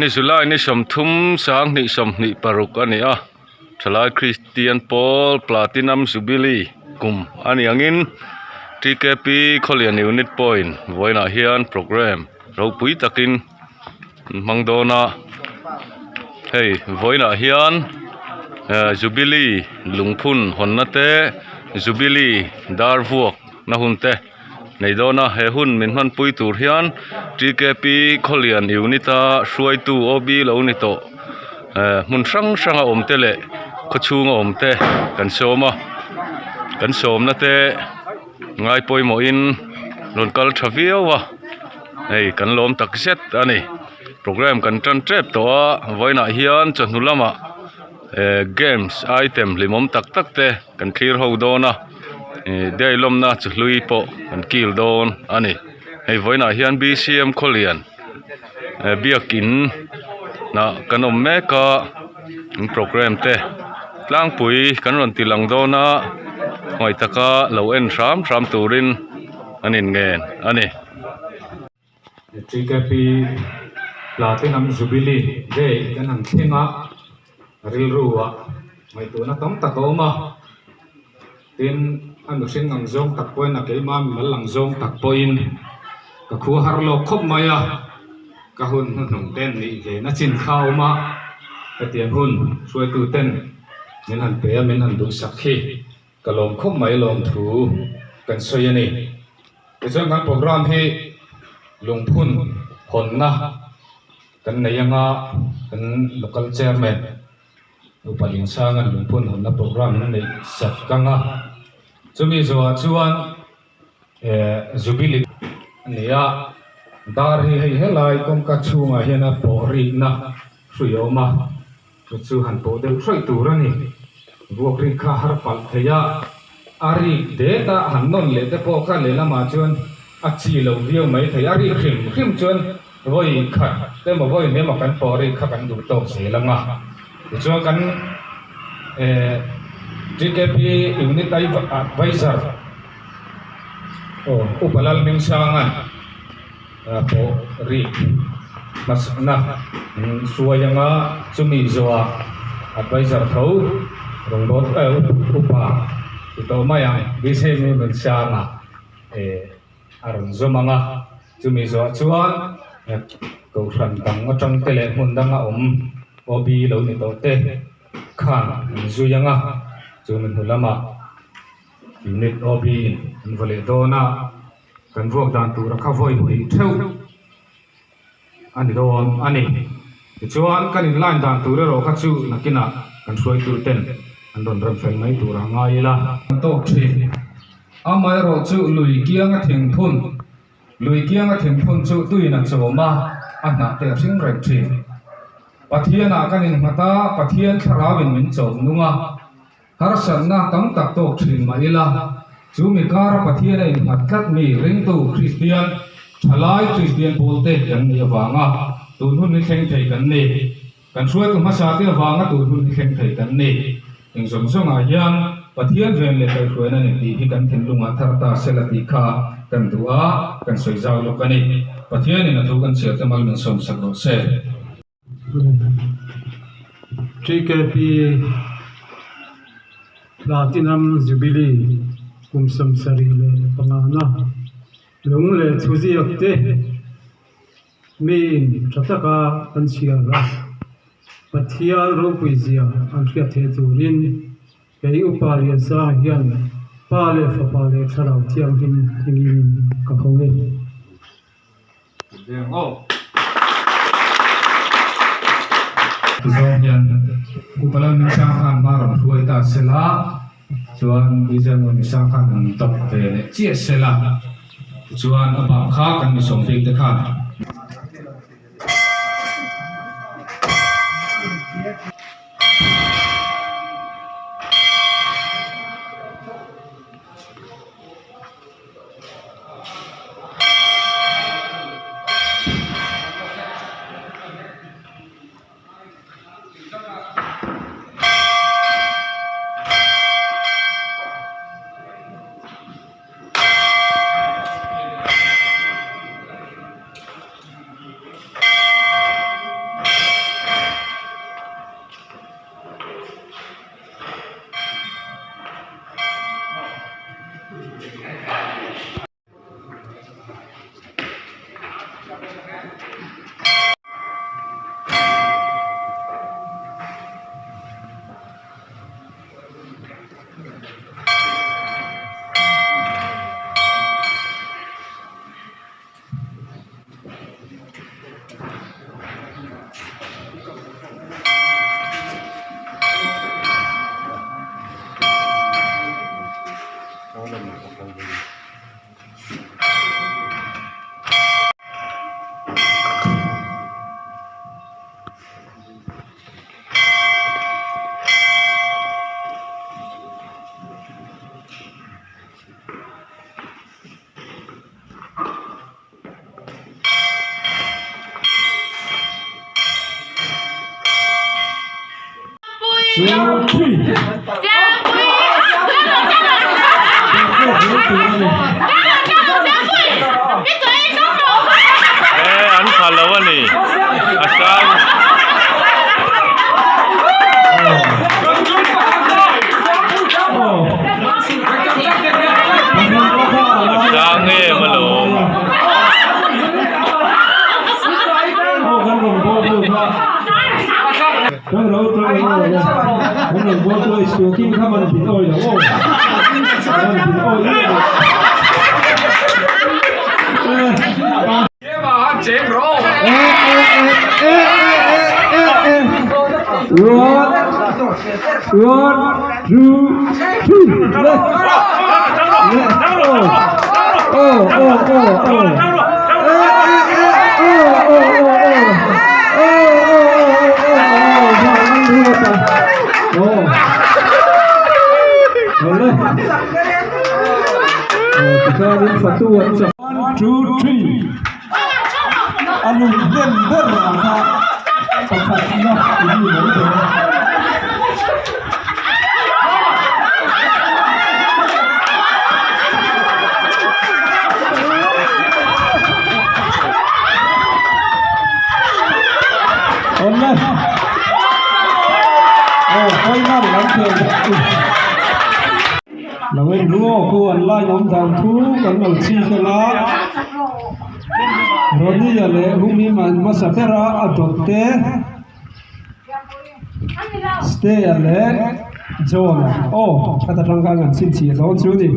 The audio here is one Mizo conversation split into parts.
Vawiin hi July ni 30 2026 a ni a, thalai Kristian pawl Platinum Jubilee kum a ni angin TKP Khawlian Unit pawhin vawiinah hian programme ropui takin an hmang dawn a, hei vawiinah hian Jubilee lungphun hawnna te Jubilee dar vuak na hun te. Nei dawn a, he hun min hmanpui tur hian TKP Khawlian unit a hruaitu OB lo ni tawh eh hmun hrang hrang a awm te leh khawchhung a awm te kan sawm a, kan sawmna te ngai pawimawhin rawn kal tha viau a, hei kan lawm tak zet a ni. Programme kan tan tep tawh a, vawiinah hian chawhnu lamah eh games item hlimawm tak tak te kan thlir ho dawn a ih day lawmna chu hlui pawh kan kil dawn a ni hei vawiinah hian b c m khawlian eh biakin ah kan awm mek a an programme te tlangpui kan rawn ti lang dawn a hmuai taka lo en hram hram turin an inngen a ni. TKP Platinum Jubilee Day kan han thleng a, rilru ah ngaihtuahna tam tak a awm a, tin a mihring ang zawng tak pawhin a keimah mimal ang zawng tak pawhin ka khua har lawk khawp mai a, ka hun hnuhnung te nih ve na chin kha a awm a, hetiang hun hruaitu ten min han pe a min han duhsak hi. Ka lawm khawp mai lawmthu kan sawi a ni. Tichuan kan programme hi lungphun hawnna kan nei anga kan local chairman Upa Liansanga'n lungphun hawnna programme an neih sak kang a. Chumi zawhah chuan eh Jubilee a ni a, dar hi hei helai kawngka chhungah hian a pawh rikna hrui a awm a. Chu chu han pawh deuh hrawih tur a ni. Vuak rik kha har palh thei a, a rik det a han nawn leh te pawh kha lehlamah chuan a chi lo viau mai thei. A rik hrim hrim chuan vawi khat emaw vawi hnih emaw kan pawh rik kha kan duh tawk zel ang a. Tichuan kan eh TKP Unit Adviser aw Upa Lalhmingsanga'n pawh rik hmasakna an hruai anga chumi zawhah adviser tho rawngbawt upa ti tawh mai ang Bcmu Nunsanga eh a rawn zawm anga chumi zawhah chuan kohhran dang atang te leh hmun danga awm OB lo ni tawh te khan an zui anga chumi hnu lamah unit OB in an va leh dawn a. Kan vuak dan tura kha vawi hnih theuh a ni dawn a ni. Tichuan, kan inline dan tur erawh kha chu nakinah kan hruaitu ten an rawn rem fel mai tur a ngai ila. Kan tawk thin. Amaherawh chu lui kianga thingphun, lui kianga thingphun chu tuin a chawm a, a hnah te a hring reng thin. Pathianah kan innghat a, Pathian thlarauin min chawm nung a. Harsatna tam tak tawk thin mah ila, chu mi kara Pathian a innghat tlat mi ringtu Kristian, thalai Kristian pawlte kan nih avanga tun hun hi thleng thei kan ni. Kan hruaitu hmasa te avanga tun hun hi thleng thei kan ni. Eng zawng zawngah hian Pathian ven leh kaihhruaina ni tih hi kan thinlungah thar ta sela tih kha kan duh a, kan sawi zau lawk a ni. Pathianin a thu kan chhiar te mal min sawmsak rawh se. TKP Platinum Jubilee kum 75 na lung leh thuziak te miin tha taka an chhiar a, Pathian ropui zia an hriat theih turin kei Upa Liansanga hian Pa leh Fapa leh Thlarau Thianghlim hmingin ka hawng e. Tizawng hian Upa Lalminsang khan hma rawn hruai ta se la, chuan Bizawngaw Misang khan an tawp ve leh chiah se la, tichuan a bak kha kan misawm bik te khan. two, three. Eh, an pha lo a ni. A sang. A sang em alawm. One, two, three, left. Left. Oh, oh, oh, oh, oh. One, two, three. A lung hnem ber ang kha pakhatna in ni mai dawn a. Awle. Aw final an khel Lo en ru aw khu an line awm dan thu kan lo chik anga Ronnie-a leh Humim an hmasa ber a a dawt te Stay-a leh John-a aw khata tang khan an chhinchhiah dawn chu a ni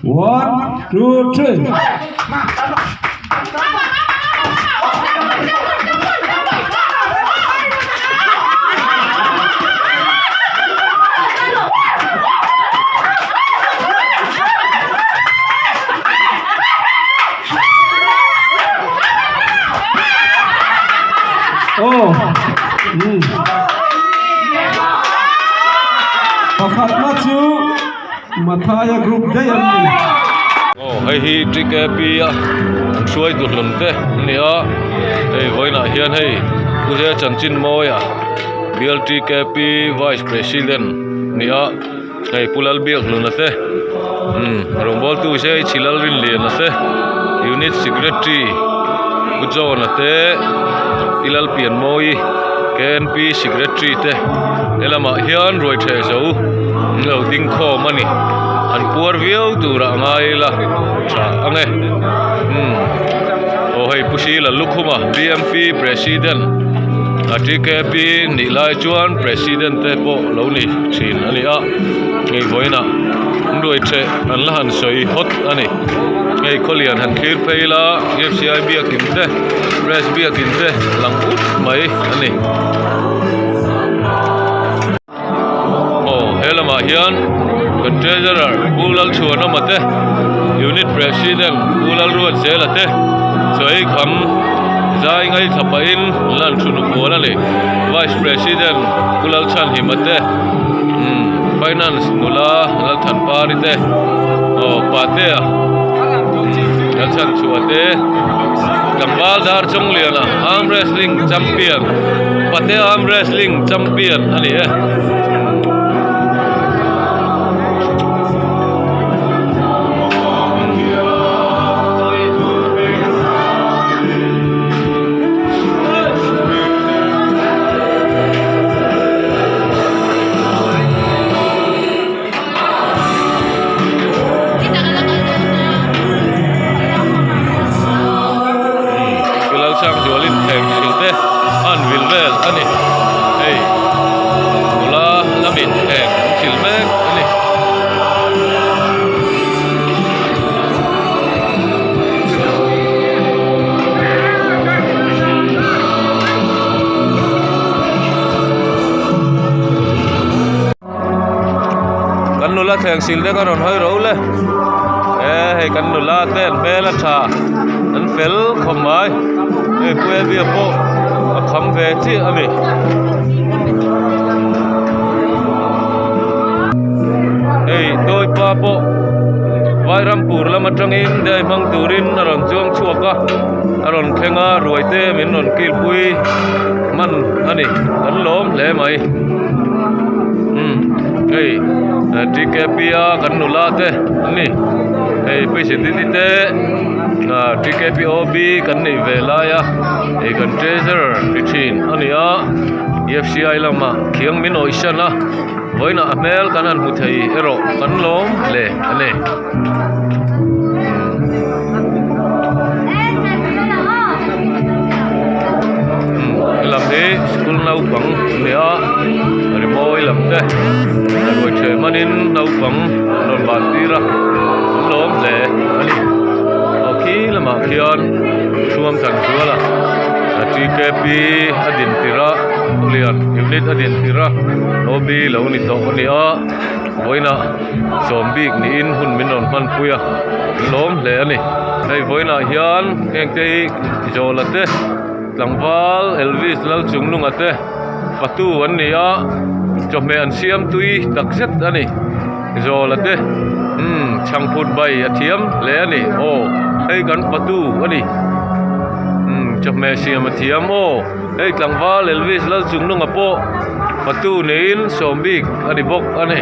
one two three. Aw umm pakhatna chu Mathaia group daih an ni. Aw hei hi TKP a an hruai duh hlawm te a ni a hei vawiinah hian hei Puja Chanchinmawia bial TKP vice president a ni a hei Pu Lalbiakhluna te umm rawngbawltu hi hei Chhilalrinliana te unit secretary Pu John-a te Pi Lalpianmawii KNP secretary te helamah hian ruaitheh zo an lo ding khawm a ni an puar viau turah a ngai ila tha ang e umm aw hei Pu Sila Lukhuma B_M_P president a T_K_P nih lai chuan president te pawh lo ni thin a ni a hei vawiinah an ruaitheh an la han sawi hawt a ni hei khawlian han thlir phei ila F_C_I biakin te press biakin te lang ut mai a ni. Aw he lamah hian kan treasurer Pu Lalchhuanawma te unit president Pu Lalruatzela te chawi kham zai ngaithla pahin lan thu nufual a ni vice president Pu Lalchhanhima te umm finance nula Lalthanpari te aw Patea Lalchhanchhuah te tlangval dar Chawngliana arm wrestling champion Patea arm wrestling champion a ni e. Lalsangzualin theng sil te a an vil vel a ni hei nula lamin theng an sil mek a ni. Kan nula thleng sil te ka rawn hawi ro le e hei kan nula te an hmel a tha an fel khawp mai hei pu Abby-a pawh a kham ve chiah a ni. Hei Tawipa pawh Vairampur lam atangin dai hmang turin a rawn chuang chhuak a a rawn thleng a ruai te min rawn kilpui hman a ni kan lawm hle mai. Umm hei TKP a kan nula te an ni hei president te ah TKP OB kan neih ve lai a hei kan treasurer ti thin a ni a FCI lamah khiang min awih san a vawiinah a hmel kan han hmu thei erawh kan lawm hle a ni. Lam hi school naupang a ni a rimawi lam te ruai ṭheh hmanin naupang an rawn ban tir a an lawm hle a ni aw khi lamah khian thuam than zual a TKP a din tirh a khawlian unit a din tirh a OB lo ni tawh a ni a vawiinah sawm bik niin hun min rawn hmanpui a an lawm hle a ni hei vawiinah hian heng te hi zawla te tlangval Elvis Lalchungnunga te fatu an ni a chawhmeh an siam tui tak zet a ni zawla te umm chhangphut bai a thiam hle a ni aw hei kan fatu a ni umm chawhmeh siam a thiam aw hei tlangval Elvis Lalchungnunga pawh fatu niin sawm bik a ni bawk a ni.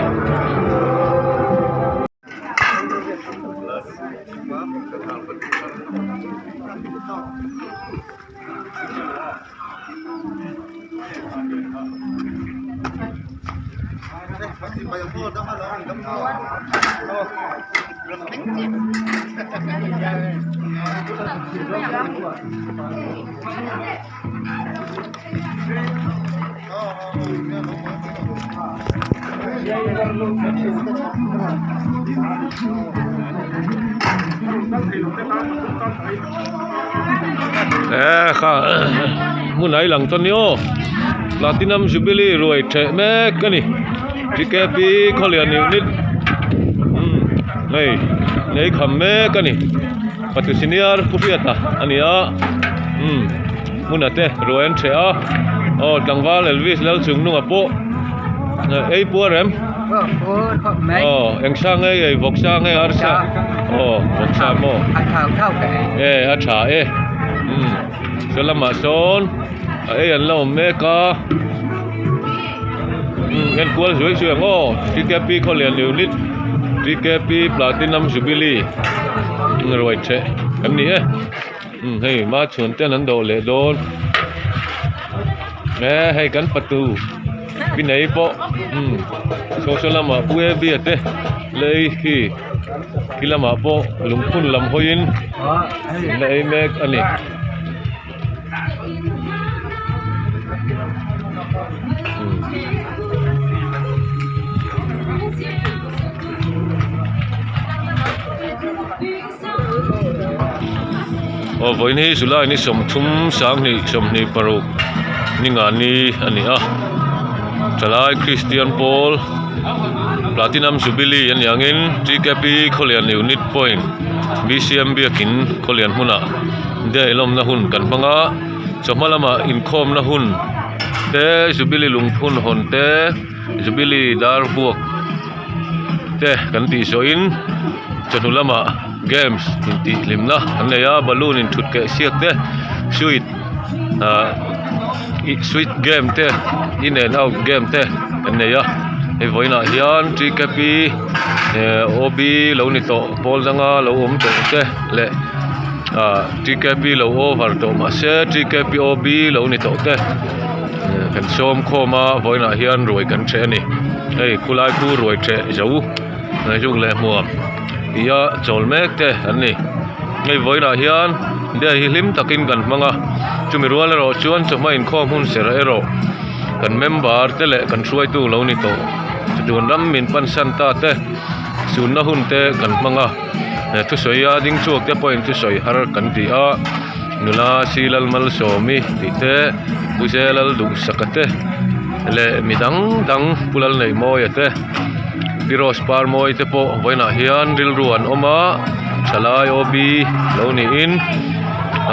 Eh kha hmun a ilang chuan ni aw platinum jubilee ruai theh mek a ni TKP khawlian unit umm hei lei kham mek a ni patu senior pu hriata a ni a umm hmun a te ruai an theh a aw tlangval Elvis Lalchungnunga pawh ei puar em aw eng sa nge ei vawk sa nge arsa aw vawk sa maw e a tha e umm saw lamah sawn a ei an la awm mek a umm enkual zuai zuai ang aw TKP khawlian unit TKP platinum jubilee ruai theh an ni e. Umm hei ma chhuan ten an dawh leh dawn e hei kan fatu pi nei pawh umm social lamah pu e bia te lei khi khi lamah pawh lungphun lam hawiin an la ei mek a ni. Aw vawiin hi July ni 30 sanghnih 26 ni nga ni a ni a thalai Kristian pawl Platinum Jubilee a ni angin TKP Khawlian Unit Point BCM biakin Khawlian hmunah day lawmna hun kan hmang a chawhma lamah inkhawmna hun te Jubilee lungphun hawn te Jubilee dar vuak te kan tih zawhin chawhnu lamah games intih hlimna an nei a balloon in thut keh siak te sweet ah ih sweet game te in and out game te an nei a hei vawiinah hian TKP eh OB lo ni tawh pawl danga lo awm tawh te leh ah TKP lo over tawh mahse TKP OB lo ni tawh te. Kan sawm khawm a vawiinah hian ruai kan ṭheh a ni hei khulai khu ruai ṭheh zo zuk leh hmuam tih a chawl mek te an ni hei vawiinah hian day hi hlim takin kan hmang a chumi rual erawh chuan chawhma inkhawm hun serh erawh kan member te leh kan hruaitu lo ni tawh chutiang ram min pansan ta te sunna hun te kan hmang a thusawi a ding chhuak te pawhin thusawi har kan ti a. Nula si lal Malsawmi tih te Pu Zelal Duhsaka te leh mi dang dang Pu Lalneihmawia te Pi Rose Parmawi te pawh vawiinah hian rilru an awm a thalai OB lo niin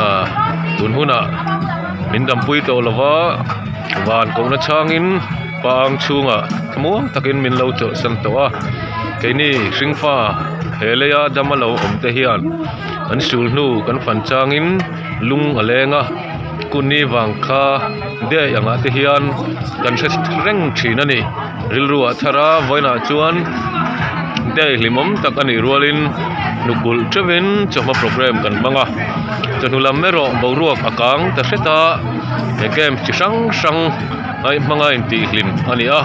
ah tun hunah min dampui tawh lova van kohna chhangin pang chhungah thlamuang takin min lo chawlhsan tawh a keini hringfa he leia dama lo awm te hian. An sul hnu kan fan changin lung a leng a, kunni vang kha Day angah te hian kan hre reng thin a ni rilru ah thar a vawiinah chuan day hlimawm tak a nih rualin hnukkulh teuhin chawhma programme kan hmang a chawhnu lam erawh boruak a kang ta hret a he camp chi hrang hrang a hmanga intihhlim a ni a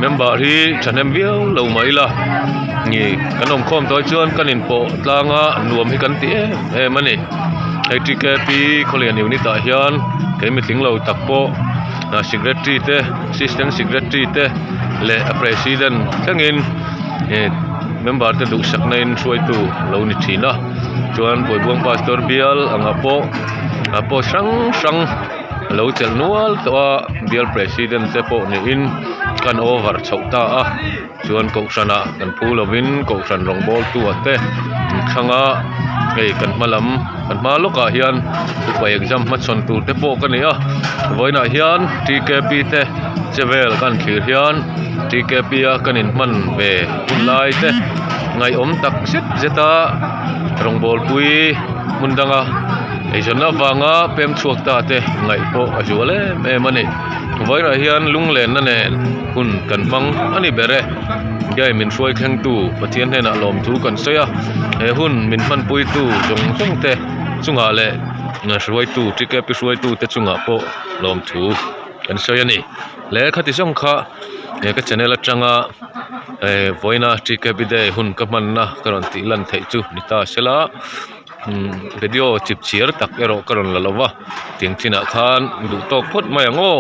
member hi thahnem viau lo mah ila kan awmkhawm tawh hi chuan kan inpawh tlang a nuam hi kan ti em em a ni. Hei TKP Khawlian unit ah hian kei mitling lo tak pawh secretary te assistant secretary te leh a president thlengin ih member te duhsakna in hruaitu lo ni thin a chuan Bawibuang pastor bial angah pawh a post hrang hrang a lo chelh nual tawh a bial president te pawh niin kan over chhoh ta a. Chuan kohhranah kan phu lovin kohhran rawngbawltu ah te inthlang a hei kan hma lam kan hma lawkah hian upa exam hmachhawn tur te pawh ka ni a vawiinah hian TKP te che vel kan thlir hian TKP a kan inhman ve hun lai te ngaihawm tak zet zet a rawngbawlpui hmun danga eizawnna avanga pem chhuak ta te ngaih pawh a zual em em a ni vawiinah hian lunglenna nen. Hun kan hmang a ni ber e. Gay min hruai thlengtu Pathian hnenah lawmthu kan sawi a, he hun min hmanpuitu zawng zawng te chungah leh hruaitu TKP hruaitu te chungah pawh lawmthu kan sawi a ni. Le khati zawng kha he ka channel atanga vawiina TKP day hun ka hmanna ka rawn tih lan theih chu ni ta sela video chip chhiar tak erawh ka rawn la lo va, tiang chinah khan duh tawk phawt mai ang aw.